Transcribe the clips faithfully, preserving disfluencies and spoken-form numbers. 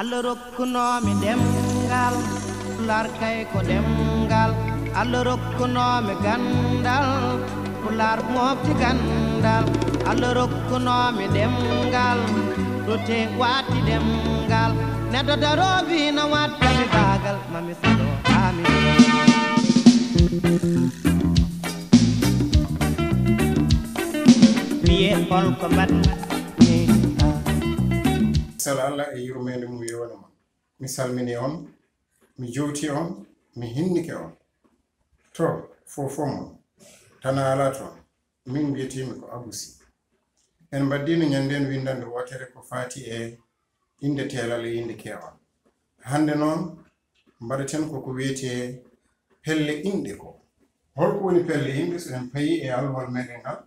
Allah rokkunoomi ɗemngal, Pulaar kay ko ɗemngal. Allah rokkunoomi ganndal, Pulaar mofti ganndal. Allah rokkunoomi ɗemngal, rute waati ɗemngal. Neɗɗo daroobi na wattani baagal, mami salo amin. Wiye holko mbaɗmi? Sal Allah e yurmeende mum yowna mon. Mi salmini on, mi jowti on, mi hinnike on. To, fofo mon, tana alaa toon. Min mbiyetiimi ko Abusi. En mbaddino ñanndeen winndannde wootere ko faati e innde teelal e innde keewal. Hannde noon, mbaɗaten ko ko wiyetee pelle inɗe ko. Holko woni pelle inɗe? So en payii e alluwal meɗen ngal,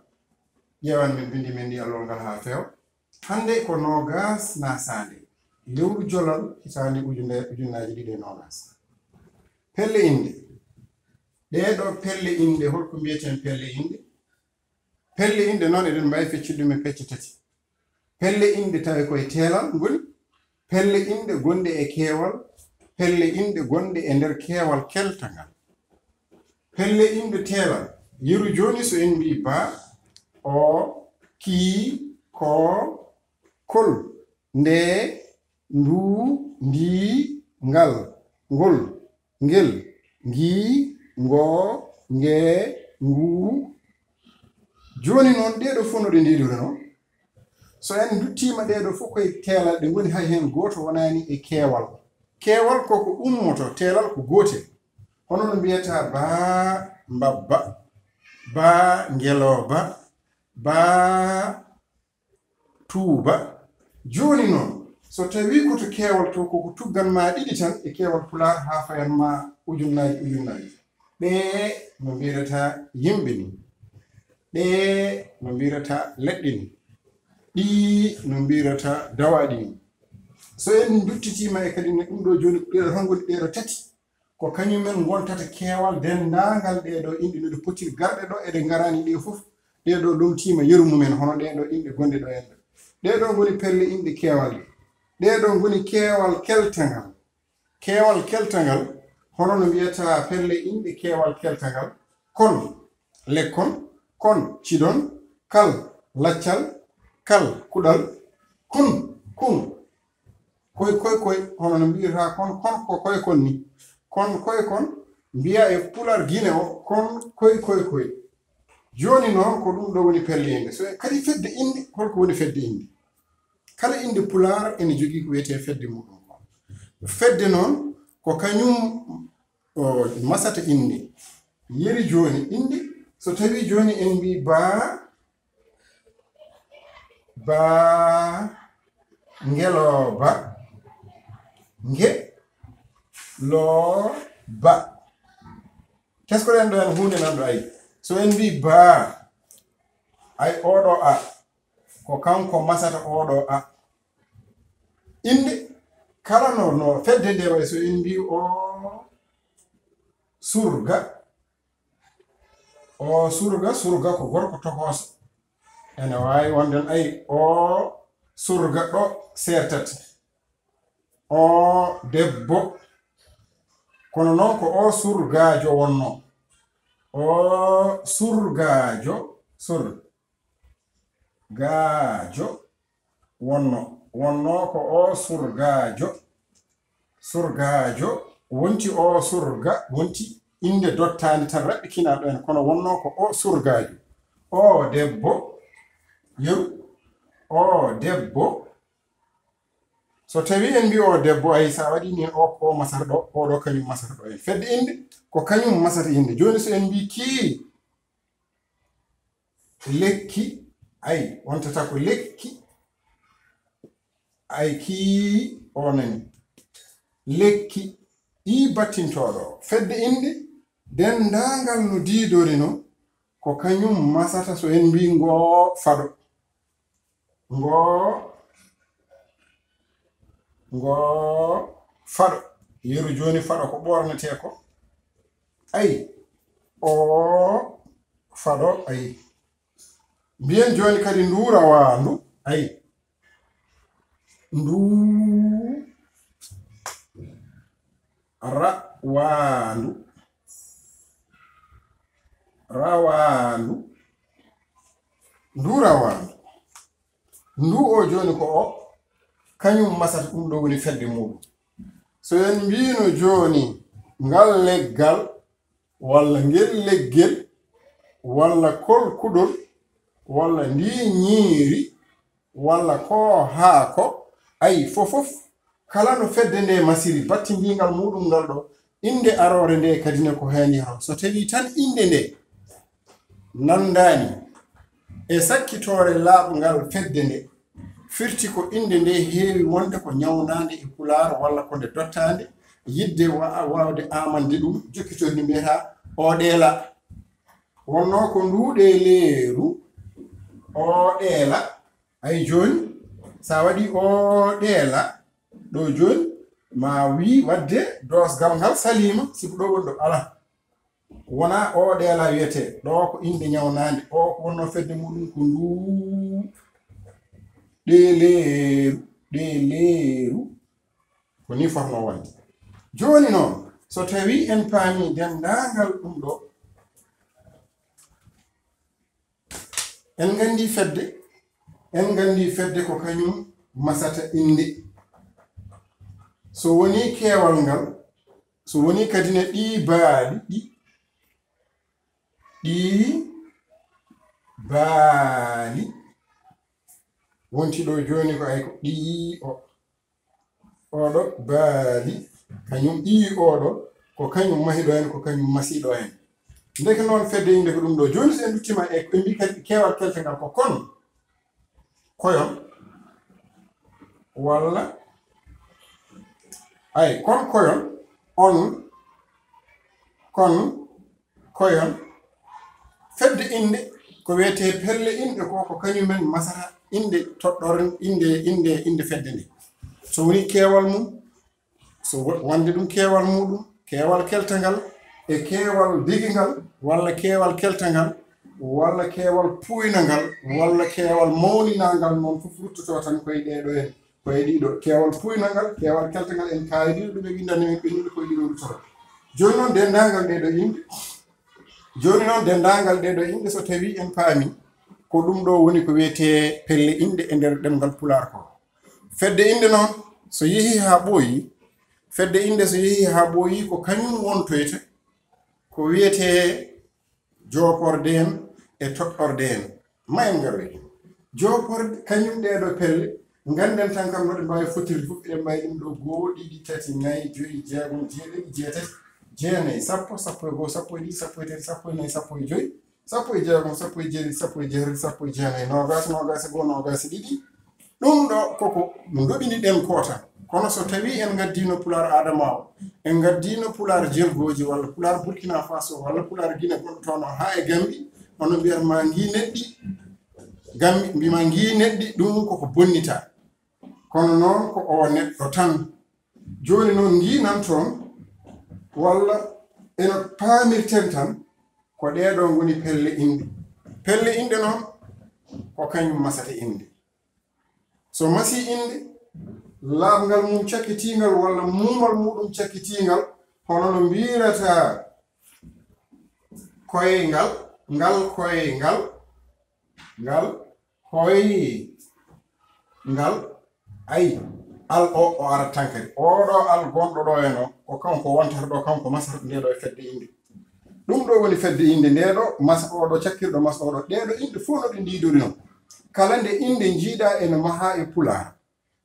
ƴeewan min binndi men ndi alluwal ngal haa feewa. Hannde ko noogas na saande lewru jolal hitaande ujunere, ujunnaaji ɗiɗi e noogas. Pelle inɗe. Ɗee ɗoo pelle inɗe, holko mbiyeten pelle inɗe? Pelle inɗe noon eɗen mbaawi feccude ɗum e pecce tati. Pelle inɗe tawi koye teelal ngoni, pelle inɗe gonɗe e keewal, pelle inɗe gonɗe e nder keewal keltangal. Pelle inɗe teelal, yeru jooni so en mbii ba, o, ki, ko, kol, nde, ndu, ndi, ngal, ngol, ngel, ngi, ngo, nge, ngu. Jooni noon, ɗee ɗoo fof no ɗe ndiidori noon. So en nduttiima ɗee ɗoo fof koye teelal ɗe ngoni, hay heen gooto wonaani e keewal. Keewal ko ko ummoto, teelal ko gootel. Hono no mbiyata baa mbabba, baa ngelooba, baa tuuba. Jooni noon, so tawii ko to keewal to, ko ko tuggan ma ɗiɗi tan e keewal Pulaar haa fayan ma ujunnaaji ujunnaaji. Ɓee no mbiyata yimɓe ni. Ɗee no mbiyata leɗɗe ni. Ɗii no mbiyata dawaaɗi ni. So en nduttitiima e kadi ne ɗum ɗoo jooni ko ɗee ɗoo tan ngoni ɗee ɗoo tati. Ko kañum en ngontata keewal denndaangal ɗee ɗoo inɗe no ɗe potiri garɗe ɗoo, eɗe ngaraani ɗee fof. Ɗee ɗoo lomtiima yeru mum en, hono ɗee ɗoo inɗe gonɗe ɗoo en ɗoo. Ɗee ɗoo ngoni pelle inɗe keewal ɗe. Ɗee ɗoo ngoni keewal keltangal. Keewal keltangal, hono no mbiyata pelle inɗe keewal keltangal, kon, lekkon, kon, cidon, kal, laccal, kal, kuɗal, kun, kun. Koy, koy, koy, hono no mbiyata kon, kon ko koy kon ni. Kon, koy kon, mbiya e Pulaar Gine o, kon, koy, koy, koy. Jooni noon, ko ɗum ɗoo woni pelle inɗe. So kadi fedde inɗe, holko woni fedde inɗe? Kala inɗe Pulaar ene jogii ko wiyetee fedde muɗum. Fedde noon, ko kañum, o, masata inɗe. Yeri jooni inɗe, so tawii jooni en mbii baa, baa, ngelooba, nge, loo, ba. Teskoɗen ɗo en huunde nan ɗo, ay. So en mbii baa, ay, oo ɗoo a, ko kanko masata oo ɗoo a. Inɗe kala no, no fedde nde wayi, so en mbii oo surga, oo surga, surga ko gorko tokooso. Ene waawi wonde, ay, oo surga ɗo seertata. Oo debbo. Kono noon ko oo surgaajo wonnoo. Oo surgaajo, sur- gaajo wonno, wonno ko oo surgaajo. Surgaajo wonti, oo surga wonti innde dottaande tan raɓɓikinaa ɗo en, kono wonno ko oo surgaajo. Oo debbo, yeru, oo debbo. So tawii en mbii oo debbo, ay, so a waɗii ni en oo, oo masata ɗo, oo ɗo kañum masata ɗo en. Fedde innde ko kañum masata innde. Jooni so en mbii kii, lekki, ay, wontata ko lekki, ay, kii, o nani. Lekki, ii battintooɗo o. Fedde innde, denndaangal no diidori no, ko kañum masata so en mbii ngoo faɗo. Ngoo, ngoo faɗo. Yeru jooni faɗo ko ɓoornetee ko. Ay, oo faɗo, ay. Mbiyen jooni kadi nduu rawaandu, ay. Nduu, Rawaandu. Rawaandu. Ndu rawaandu. Ndu o jooni ko o, kañum masata ɗum ɗo woni fedde muuɗum. So en mbiino jooni ngal leggal, walla ngel leggel, walla kol kuɗol, walla ndi ñiiri, walla ko haako, ayi, fofof, kala no fedde nde masiri, battindiingal muuɗum ngal ɗo, innde aroore nde kadi ne ko heen yahoo. So tawii tan innde nde nanndaani e sakkitoore laaɓngal fedde nde, firti ko innde nde heewi wonde ko ñawnaande e Pulaar walla ko nde dottaande, yiɗde wa-, waawde aamande ɗum, jokkitori ndi mbiyataa Ooɗeela. Wonnoo ko nduuɗe leeru, Ooɗeela. Ay jooni, so a waɗii Ooɗeela, ɗo jooni, ma wii waɗde doosgal ngal saliima, sibu ɗo woni ɗo alaa. Wonaa Ooɗeela wiyetee, ɗo ko innde ñawnaande, o ko wonnoo fedde muuɗum ko nduu, ɗe leeru, ɗe leeru, ko nii fotnoo wonde. Jooni noon, so tawii en paamii denndaangal ɗum ɗo, en nganndii fedde, en nganndii fedde ko kañum masata innde. So wonii keewal ngal, so wonii kadi ne ɗii baali, ɗi, ɗii baali wonti ɗo jooni ko ay ko ɗii o. Oɗo baali, kañum ɓiyi oɗo, ko kañum mahiɗo en, ko kañum masiɗo en. Ndeke noon fedde innde ko ɗum ɗo. Jooni so en nduttiima e, ɓe mbii kadi keewal keltal ngal ko kon, koyon, walla, ay, kon koyon, on, kon, koyon. Fedde innde, ko wiyetee pelle inɗe ko, ko kañumen masata innde toɗɗore, innde, innde, innde fedde nde. So woni keewal mum, so wo-, wonde ɗum keewal muuɗum, keewal keltal ngal, e keewal digingal, walla keewal keltal ngal, walla keewal puuynangal, walla keewal mawninangal, noon fof ruttoto tan koye ɗee ɗo en. Ko e ɗiɗo, keewal puuynangal, keewal keltangal, en kaalii ɗum e winndande men ɓennude ko e ɗiɗo ruttoto. Jooni noon, denndaangal ɗee ɗo innde, jooni noon, denndaangal ɗee ɗo innde, so tawii en paamii, ko ɗum ɗo woni ko wiyetee pelle innde e nder ɗemngal Pulaar ko. Fedde innde noon, so yehii haa ɓooyii, fedde innde so yehii haa ɓooyii, ko kañum wontoyta ko wiyetee jooporde en e toɗɗorde en. Ma en ngaroy. Jooporde, kañum ɗee ɗo pelle, ngannden tan kam no ɗe mbaawi fottirde fof, eɗen mbaawi ɗum ɗo goo, ɗiɗi, tati, nayi, joyi, jeegom, jeeɗiɗi, jeetati, jeenayi, sappo, sappo e goo, sappo e ɗiɗi, sappo e tati, sappo e nayi, sappo e joyi, sappo e jeegom, sappo e jeeɗiɗi, sappo e jeetati, sappo e jeenayi, noogaas, noogaas e goo, noogaas e ɗiɗi, ɗum ɗo koko ndoɓini ɗen koota. Kono so tawii en ngaddiino Pulaar Adama o, en ngaddiino Pulaar Jelgooji, walla Pulaar Burkina Faso, walla Pulaar Gine gonɗo toon o, haa e Gambi, hono mbiyata ma ngii neɗɗi, Gambi, mbi ma ngii neɗɗi, ɗum koko bonnita. Kono noon ko o neɗɗo tan. Jooni noon ngii nan toon, walla eno paamirten tan, ko ɗee ɗo ngoni pelle inɗe. Pelle inɗe noon, ko kañum masata inɗe. So masii innde, laaɓngal mum cakkitiingal walla muumal muuɗum cakkitiingal, hono no mbiyrataa koyngal, ngal koyngal, ngal koyngal, ay, al o, o arat tan kadi. Oo ɗo al gonɗo ɗo heen o, ko kanko wontata ɗo, kanko masata nde ɗo e fedde innde. Ɗum ɗo woni fedde innde nde ɗo, mas oo ɗo cakkirɗo, mas oo ɗo. Ɗee ɗo inɗe fof no ɗe ndiidori noon. Kala nde innde njiiɗaa ene mahaa e Pulaar,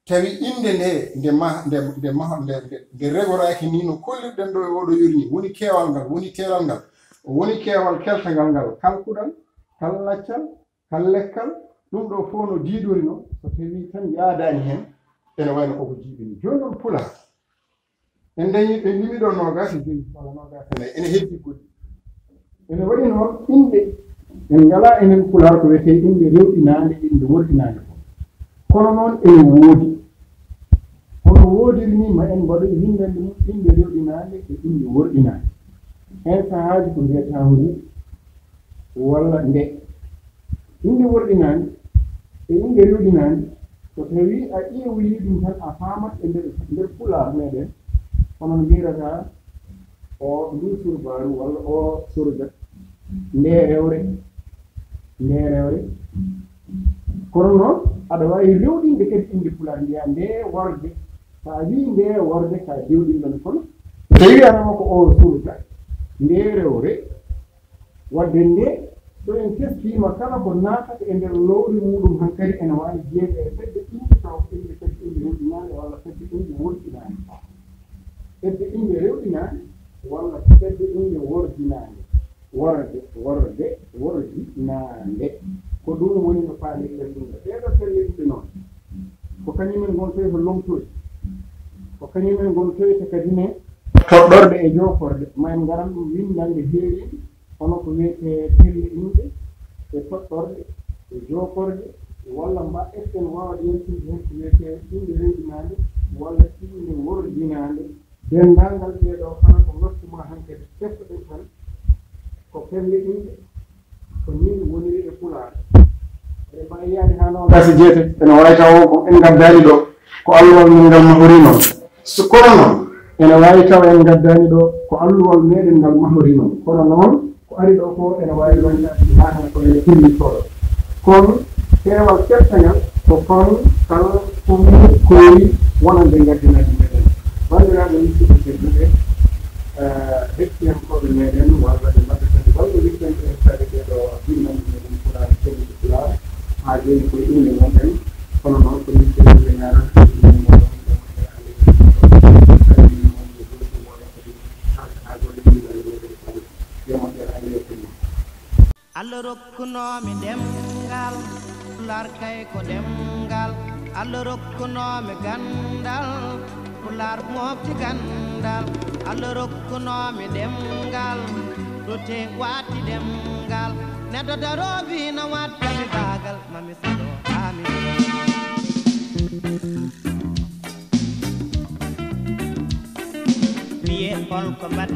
tawi innde nde, nde maha-, nde, nde maha-, nde, nde, nde regoraaki ni no kollirɗen ɗo e oo ɗo yori ni, woni keewal ngal, woni teelal ngal, woni keewal keltangal ngal, kal kuɗal, kal laccal, kal lekkal, ɗum ɗo fof no diidori no, so tawii tan yaadaani heen, ene wayno koko jiiɓini. Jooni noon Pulaar, en dañii ɓe limi ɗo noogaas e joyi walla noogaas e nayi, ene heddii goɗɗi. Ene waɗi noon inɗe, en ngalaa enen Pulaar ko wiyetee inɗe rewɗinaande, inɗe worɗinaande ko. Kono noon ene woodi. Hono woodiri ni, ma en mbaɗoy winndande mum inɗe rewɗinaande e inɗe worɗinaande. Heen sahaaji ko mbiyataa ngu walla nde. Inɗe worɗinaande e inɗe rewɗinaande, so tawii a ƴeewoyii ɗum tan, a faamat e nder, nder Pulaar meɗen, Onon mbiyata o ndu surbaaru walla o surga, nde rewre, nde rewre. Kono noon, aɗa waawi rewɗinde kadi innde Pulaar, mbiyaa nde worde. So a wii nde worde, ka dewɗinɗo. Kono so tawii a wiyaama ko o surga, nde rewre, wadde nde, so en teskiima, kala ko naatata e nder lowre muuɗum hankadi ene waawi jeyeede e fedde innde, tawa ko innde kadi innde rewɗinaande walla fedde innde worɗinaande. Fedde innde rewɗinaande walla fedde innde worjinaande. Worde, worde, worjinaande. Ko ɗum woni no faalirten ɗum ɗo. Ɗee ɗoo pelle ɗiɗi noon, ko kañum en ngontoyta lomtooji. Ko kañum en ngontoyta kadi ne toɗɗorde e jookorde. Ma en ngaran ɗum winndannde heeriinde, hono ko wiyetee pelle innde e toɗɗorde e jookorde, walla mba etten waawde yaltinde heen ko wiyetee innde rewɗinaande walla innde worjinaande. Denndaangal ɗee ɗoo kala ko ngartumaa hankadi, teskoɗen tan ko pelle innde, ko nii woniri e Pulaar. Eɗen mbaawi yaade haa noogaas e jeetati, ene waawi tawa ko en ngaddaani ɗo, ko alluwal men ngal mahori noon. So kono noon, ene waawi tawa en ngaddaani ɗo, ko alluwal meɗen ngal mahori noon. Kono noon, ko ari ɗo ko ene waawi wonde laatana ko ene firli koɗo. Kono peewal keftangal ko kon kala ko koori wonande ngaddinaaji meɗen. Banndiraaɓe musidɓe tedduɓe, eh, hettiyankooɓe meɗen, walla ɓe mbaɗata kadi walla wittanɓe hettaade ɗee ɗo binndanɗe meɗen Pulaar, Pulaar, haa jooni koye innde ngonɗen. Kono noon ko min tedduɓe ñaanata, Allah rokkunoomi ɗemngal, Pulaar kay ko ɗemngal. Allah rokkunoomi ganndal, Pulaar mofti ganndal. Allah rokkunoomi ɗemngal, rute waɗti ɗemngal. Neɗɗo daroowi no waɗtami baagal, mami salo amin. Ɓiye holko mbaɗ